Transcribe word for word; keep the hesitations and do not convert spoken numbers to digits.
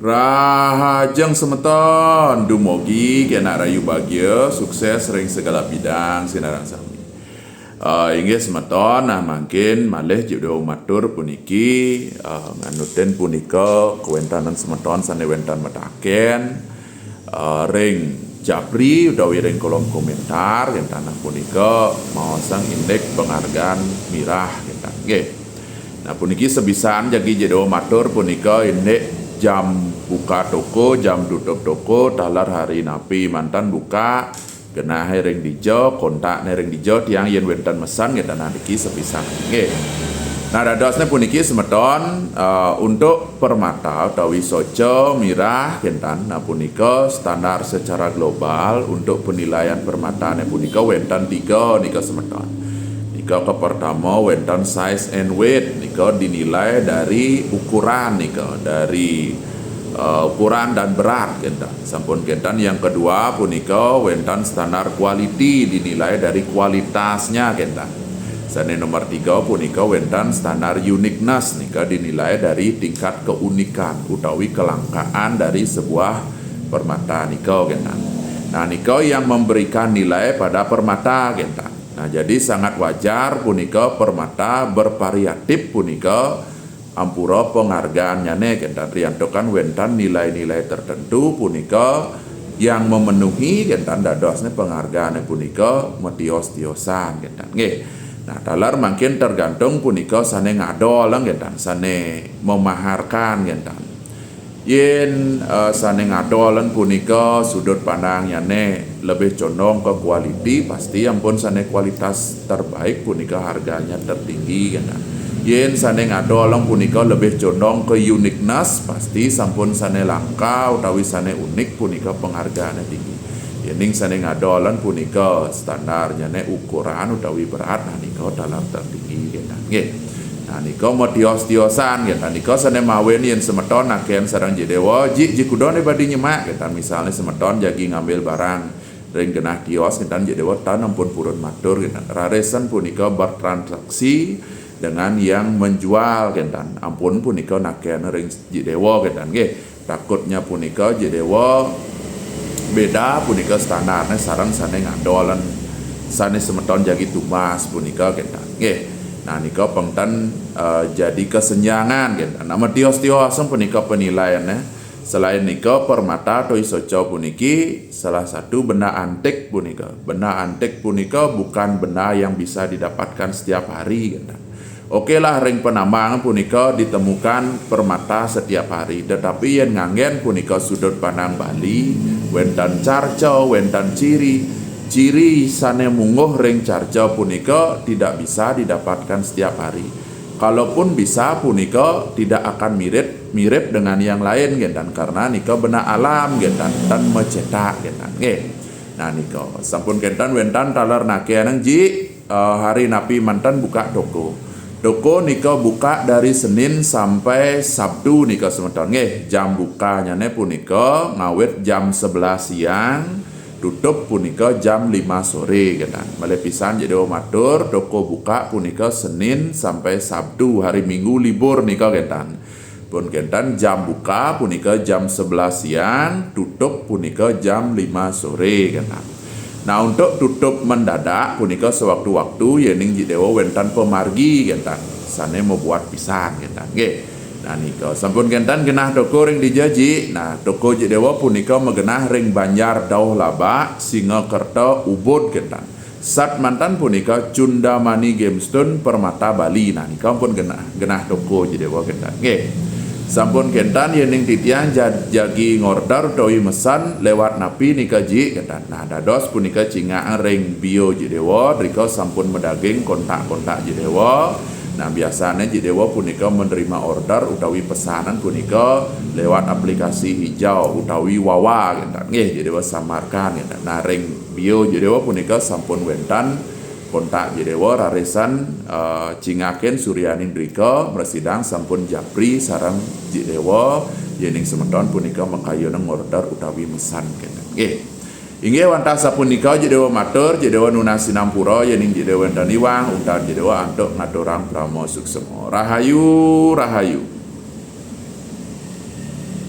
Rahajeng semeton, dumugi kenak rahayu bagia, sukses ring segala bidang sinareng sami. Eh, inggih semeton, nah mangkin malih Ji Dewa matur puniki, eh, nganutin punika kawéntenan semeton sané wénten mataken, eh, ring japri utawi ring kolom komentar, kénten punika maosang indik penghargaan mirah, kénten. Nggih. Nah, puniki sabisan jagi Ji Dewa matur punika indik jam buka toko, jam tutup toko, taler hari napi manten buka, genahé ring dija, kontakné ring dija, tiang yén wénten mesan, nggih, nah niki sabisan. Nggih. Nah, dadosné puniki semeton, eh, untuk permata utawi soca mirah, kénten, nah punika standar secara global untuk penilaian permatané punika wénten tiga nika semeton. Nika kapertama wénten size and weight, nika dinilai dari ukuran nika, dari, eh, ukuran dan berat, kénten. Sampun kénten, yang kedua punika wénten standar quality, dinilai dari kualitasnya, kénten. Sané nomor tiga punika wénten standar uniqueness, nika dinilai dari tingkat keunikan utawi kelangkaan dari sebuah permata nika, kénten. Nah, nika yang memberikan nilai pada permata, kénten. Nah, jadi sangat wajar punika permata bervariatif punika ampura penghargaannyané, kénten, riantukan wénten nilai-nilai tertentu punika yang memenuhi, kénten, dadosné penghargaané punika matios-tiosan, kénten. Nggih. Nah, taler mangkin tergantung punika sané ngadol, kénten, sané memaharkan, kénten. Yén, eh, sané ngadolan punika sudut pandangnyané lebih condong ke quality, pasti ampun sané kualitas terbaik punika harganya tertinggi, kénten. Yén sané ngadolan punika lebih condong ke uniqueness, pasti sampun sané langka utawi sané unik punika penghargaannya tinggi. Yéning sané ngadolan punika standarnyané ukuran utawi berat, nah nika taler tertinggi, kénten. Nggih. Nah, nika matios-tiosan, kénten. Nika sané mawinan yén semeton nakén sareng Ji Dewa, Ji, Ji kuda né badé nyemak, kénten. Misalnya semeton jagi ngambil barang ring genah tios, kénten, Ji Dewa tan ampun purun matur, kénten. Rarisang punika bertransaksi dengan yang menjual, kénten. Ampun punika nakén ring Ji Dewa, kénten, nggih. Takutnya punika Ji Dewa béda punika standarnya sareng sané ngadolan, sané semeton jagi tumbas punika, kénten. Nggih. Nah, nika pengten, eh, jadi kesenjangan, kénten. Nah, matios-tiosan punika penilaiannya. Selain nika, permata atau isoco puniki salah satu benda antik punika. Benda antik punika bukan benda yang bisa didapatkan setiap hari, kénten. Oke lah, ring Penambangan punika ditemukan permata setiap hari, tetapi yén nganggén punika sudut pandang Bali, wénten carca, wénten ciri. Ciri sané mungguh ring carca punika tidak bisa didapatkan setiap hari. Kalaupun bisa, punika tidak akan mirip, mirip dengan yang lain, kénten, karena nika benda alam, kénten, tan macetak, kénten. Nggih. Nah, nika sampun kénten, wénten taler nakénang, Ji, eh, hari napi manten buka toko. Toko nika buka dari Senin sampai Sabtu nika semeton, nggih. Jam bukanyané punika ngawit jam sebelas siang, tutup punika jam lima sore, kénten. Malih pisan Ji Dewa matur, toko buka punika Senin sampai Sabtu, hari Minggu libur nika, kénten. Pun kénten, jam buka punika jam sebelas siang, tutup punika jam lima sore, kénten. Nah, untuk tutup mendadak punika sewaktu-waktu yéning Ji Dewa wénten pamargi, kénten, sané mabuat pisan, kénten, nggih. Nah, nika sampun kénten genah toko ring dija, Ji. Nah, toko Ji Dewa punika magenah ring Banjar Dauh Labak, Singakerta, Ubud, kénten. Sat manten punika Cundamani Gemstone Permata Bali. Nah, nika ampun genah, genah toko Ji Dewa, kénten. Nggih. Sampun kénten, yéning titiang ja-, jagi ngorder utawi mesan lewat napi nika, Ji, kénten. Nah, dados punika cingak ring bio Ji Dewa, drika sampun madaging kontak-kontak Ji Dewa. Nah, biasané Ji Dewa punika menerima order utawi pesanan punika lewat aplikasi Hijau utawi Wawa, kénten. Nggih, Ji Dewa samarkan, kénten. Nah, ring bio Ji Dewa punika sampun wénten kontak Ji Dewa, rarisan, eh, cingakin suryaning drika, mrasidang sampun japri sareng Ji Dewa, yéning semeton punika makayunang ngorder utawi mesan, kénten. Nggih. Inggih, wantah sapunika Ji Dewa matur, Ji Dewa nunas sinampura, yéning Ji Dewa wénten iwang, untat Ji Dewa antuk ngaturang parama suksma. Rahayu, rahayu.